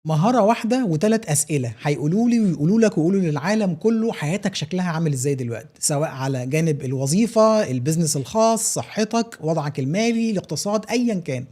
مهارة واحدة و3 أسئلة هيقولوا لي ويقولوا لك ويقولوا للعالم كله حياتك شكلها عامل إزاي دلوقتي، سواء على جانب الوظيفة، ال business الخاص، صحتك، وضعك المالي، الاقتصاد، أيًا كان.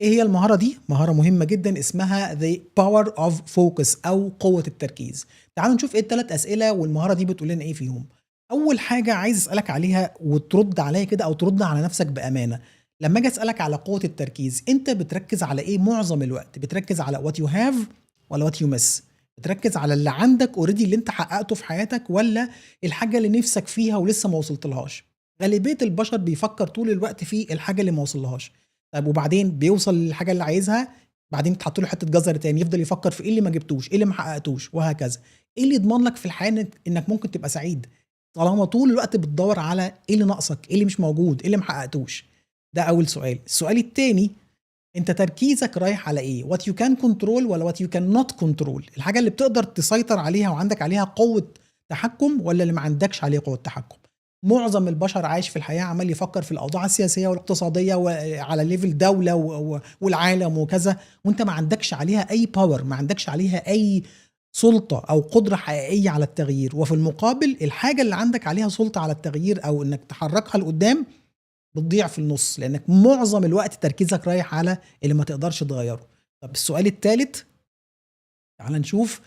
إيه هي المهارة دي؟ مهارة مهمة جدًا اسمها the power of focus أو قوة التركيز. تعالوا نشوف إيه ال3 أسئلة والمهارة دي بتقول لنا إيه فيهم. أول حاجة عايز أسألك عليها وترد عليّا كده أو ترد على نفسك بأمانة. لما أجي أسألك على قوة التركيز، أنت بتركز على إيه معظم الوقت؟ بتركز على what you have والّا what you miss؟ بتركز على اللي عندك already اللي أنت حققته في حياتك والّا الحاجة اللي نفسك فيها ولسه ما وصلتلهاش؟ غالبية البشر بيفكر طول الوقت في الحاجة اللي ما وصلهاش. طيب وبعدين بيوصل للحاجة اللي عايزها، بعدين يتحط له حتة جزر تاني، يفضل يفكر في إيه اللي ما جبتوش، إيه اللي ما حققتوش وهكذا. إيه اللي يضمن لك في الحياة إنك ممكن تبقى سعيد؟ طالما طول الوقت بتدور على إيه اللي ناقصك، إيه اللي مش موجود، إيه اللي ما حققتوش؟ ده أول سؤال. السؤال التاني، أنت تركيزك رايح على إيه؟ what you can control والّا what you cannot control؟ الحاجة اللي بتقدر تسيطر عليها وعندك عليها قوة تحكم والّا اللي ما عندكش عليها قوة تحكم؟ معظم البشر عايش في الحياة عمال يفكر في الأوضاع السياسية والاقتصادية وعلى level دولة و و والعالم وكذا، وأنت ما عندكش عليها أي power، ما عندكش عليها أي سلطة أو قدرة حقيقية على التغيير، وفي المقابل الحاجة اللي عندك عليها سلطة على التغيير أو إنك تحركها لقدام بتضيع في النص، لأنك معظم الوقت تركيزك رايح على اللي ما تقدرش تغيره. طب السؤال التالت، تعال نشوف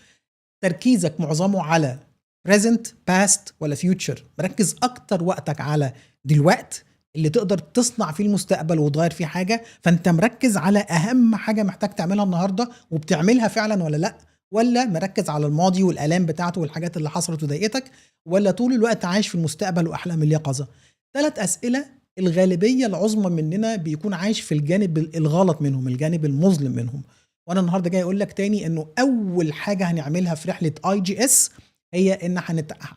تركيزك معظمه على present، past ولا future؟ مركز أكتر وقتك على دلوقت اللي تقدر تصنع فيه المستقبل وتغير فيه حاجة، فأنت مركز على أهم حاجة محتاج تعملها النهاردة وبتعملها فعلا ولا لأ؟ ولا مركز على الماضي والآلام بتاعته والحاجات اللي حصلت وضايقتك؟ ولا طول الوقت عايش في المستقبل وأحلام اليقظة؟ 3 أسئلة الغالبية العظمى مننا بيكون عايش في الجانب الغلط منهم، الجانب المظلم منهم. وانا النهارده جاي اقول لك تاني انه اول حاجة هنعملها في رحله IGS هي ان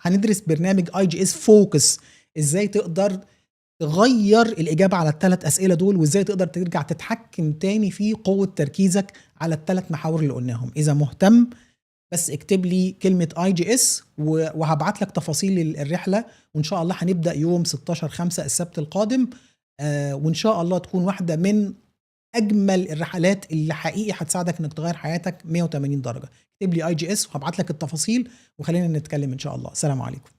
هندرس برنامج IGS Focus، ازاي تقدر تغير الاجابة على الثلاث اسئلة دول، وازاي تقدر ترجع تتحكم تاني في قوة تركيزك على الثلاث محاور اللي قلناهم. اذا مهتم بس اكتب لي كلمة IGS وهبعت لك تفاصيل الرحله، وان شاء الله هنبدا يوم 16/5 السبت القادم، وان شاء الله تكون واحدة من اجمل الرحلات اللي حقيقي هتساعدك انك تغير حياتك 180 درجه. اكتب لي IGS وهبعت لك التفاصيل، وخلينا نتكلم ان شاء الله. السلام عليكم.